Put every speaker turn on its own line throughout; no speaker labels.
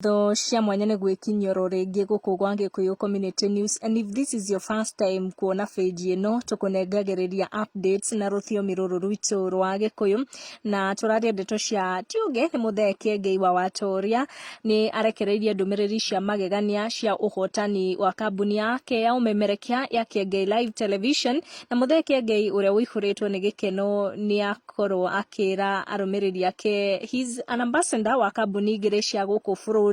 Ngatho cia mwanya nĩ gwĩkinyia oro rĩngĩ gũkũ gwa Gĩkũyũ Community News, and if this is your first time kuona page ĩno, tũkũnengagĩrĩria updates na rũthiomi rũrũ rwitũ rwa Gĩkũyũ. Na tũraria ndeto cia ti ũngĩ nĩ Mũthee Kĩengei wa Watoria. Nĩ arekereirie ndũmĩrĩri cia magegania cia ũhotani wa kambuni yake ya ũmemerekia ya Kĩengei Live Television. Na Mũthee Kĩengei, ũrĩa ũihũrĩtwo nĩ gĩkeno, nĩ akorwo akĩra arũmĩrĩri ake he's an ambassador wa kambuni igĩrĩ cia gũkũ bũrũri-inĩ.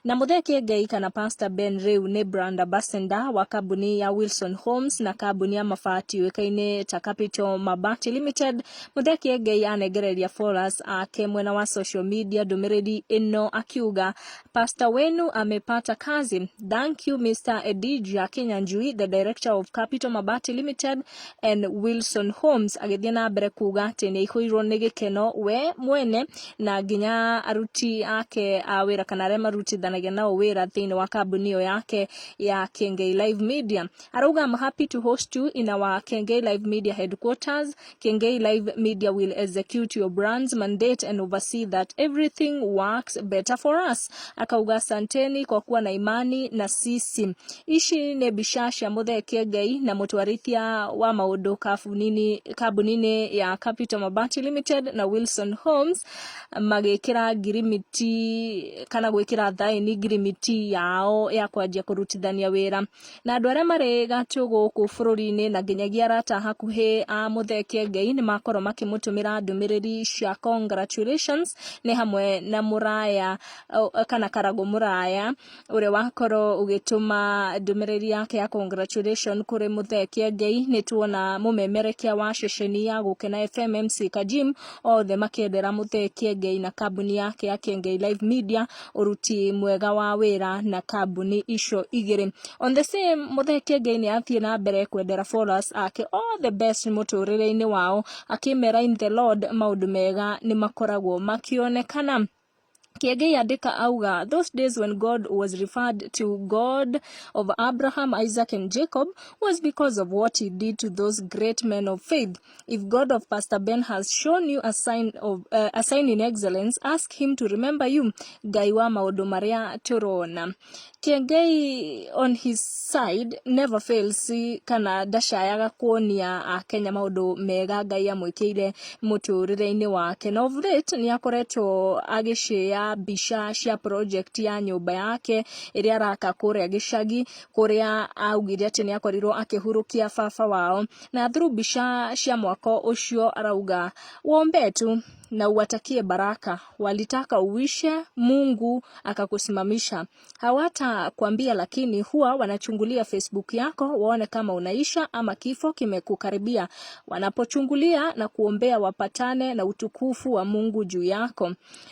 Na Mũthee Kĩengei kana Pastor Ben rĩu nĩ brand ambassador wa kambuni ya Wilson Homes na kambuni ya mabati yũĩkaine ta Capital Mabati Limited. Mũthee Kĩengei anengereria followers ake mwena wa social media ndũmĩrĩri ĩno akiuga, "Pastor wenu amepata kazi. Thank you, Mr. Edija Kinyanjui, the director of Capital Mabati Limited and Wilson Homes." Agĩthiĩ na mbere kuga atĩ nĩ aihũirwo nĩ gĩkeno we mwene na nginya aruti ake a wĩra kana arĩa marutithanagia nao wĩra thĩinĩ wa kambuni ĩyo yake ya Kengei Live Media. Arauga, "I'm happy to host you in our Kengei Live Media headquarters. Kengei Live Media will execute your brand's mandate and oversee that everything works better for us." Akauga, "Asanteni kwa kuwa na imani na sisi." Ici nĩ mbica cia Mũthee Kĩengei na mũtwarithia wa maũndũ kambuni-inĩ ya Capital Mabati Limited na Wilson Homes magĩkĩra ngirimiti kana gwĩkĩra thaĩni ngirimiti yao ya kwanjia kũrutithania wĩra. Na andũ arĩa marĩ gatũ gũkũ bũrũri-inĩ na nginyagia arata hakuhĩ a Mũthee Kĩengei nĩ makorwo makĩmũtũmĩra ndũmĩrĩri cia congratulations. Nĩ hamwe na Mũraya kana Karagũ Mũraya, ũrĩa wakorwo ũgĩtũma ndũmĩrĩri yake ya congratulation kũrĩ Mũthee Kĩengei. Nĩ tuona mũmemerekia wa ceceni ya Gũkena FM, MC Kajim, othe makĩendera Mũthee Kĩengei na kambuni yake ya Kĩengei Live Media ũruti mwega wa wĩra na kambuni icio igĩrĩ. On the same, Mũthee Kĩengei nĩ athiĩ na mbere kwendera followers ake all the best mũtũrĩre-inĩ wao, akĩmera in the Lord maũndũ mega nĩ makoragwo makĩonekana. Kĩengei andĩka auga, "Those days when God was referred to God of Abraham, Isaac and Jacob was because of what he did to those great men of faith. If God of Pastor Ben has shown you a sign in excellence, ask him to remember you." Ngai wa maũndũ marĩa tũrona. Kĩengei on his side never fails kana ndacayaga kuonia Akenya maũndũ mega Ngai amwĩkĩire mũtũrĩre-inĩ wake. Na of late nĩ akoretwo agĩshare mbica cia project ya nyũmba yake ĩrĩa araka kũrĩa gĩcagi, kũrĩa augire atĩ nĩ akorirwo akĩhurũkia baba wao. Na through mbica cia mwako ũcio arauga, "Uombe tu na uwatakie baraka. Walitaka uishe, Mungu akakusimamisha. Hawata kuambia, lakini huwa wanachungulia Facebook yako waone kama unaisha ama kifo kimekukaribia. Wanapochungulia na kuombea wapatane na utukufu wa Mungu juu yako."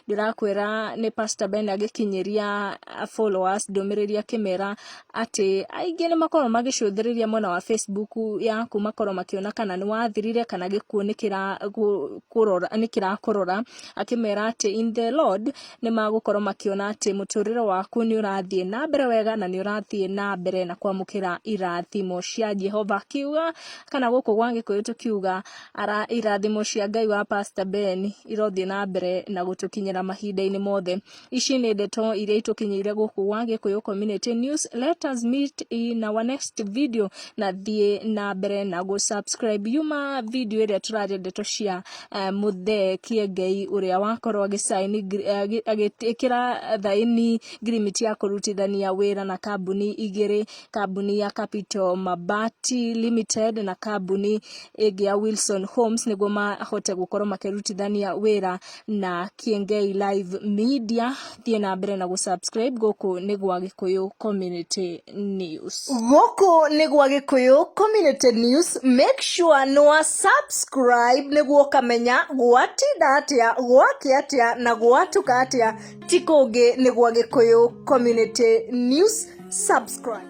Ndĩrakwĩra nĩ Pastor Ben agĩkinyĩria followers ndũmĩrĩri akĩmera atĩ aingĩ nĩ makorwo magĩcũthĩrĩria mwena wa Facebook yaku, makorwo makĩona kana nĩ wathirire kana gĩkuũ nĩ kĩrakũrora, akĩmera atĩ in the Lord nĩ magũkorwo makĩona atĩ mũtũrĩre waku nĩ ũrathiĩ na mbere wega na nĩ ũrathiĩ na mbere na kwamũkĩra irathimo cia Jehova. Akiuga kana gũkũ gwa Gĩkũyũ tũkiuga ara irathimo cia Ngai wa Pastor Ben irothiĩ na mbere na gũtũkinyĩra mahinda-inĩ mothe. Ici nĩ ndeto iria itũkinyĩire gũkũ gwa Gĩkũyũ Community News. Let us meet in our next video, na thiĩ na mbere na gũ subscribe. Yuma video ĩrĩa tũraria ndeto cia Mũthee Kĩengei, ũrĩa wakorwo agĩcaini agĩĩkĩra thaĩni ngirimiti ya kũrutithania wĩra na kambuni igĩrĩ, kambuni ya Capital Mabati Limited na kambuni ĩngĩ ya Wilson Homes, nĩguo mahote gũkorwo makĩrutithania wĩra na Kĩengei Live Media. Thiĩ na mbere na gũ-subscribe. Gũkũ nĩ gwa Gĩkũyũ Community News.
Gũkũ nĩ gwa Gĩkũyũ Community News. Make sure nĩ wa subscribe nĩguo ũkamenya gwatinda atĩa, gwakĩ atĩa na gwatuka atĩa. Ti kũngĩ, nĩ gwa Gĩkũyũ Community News. Subscribe.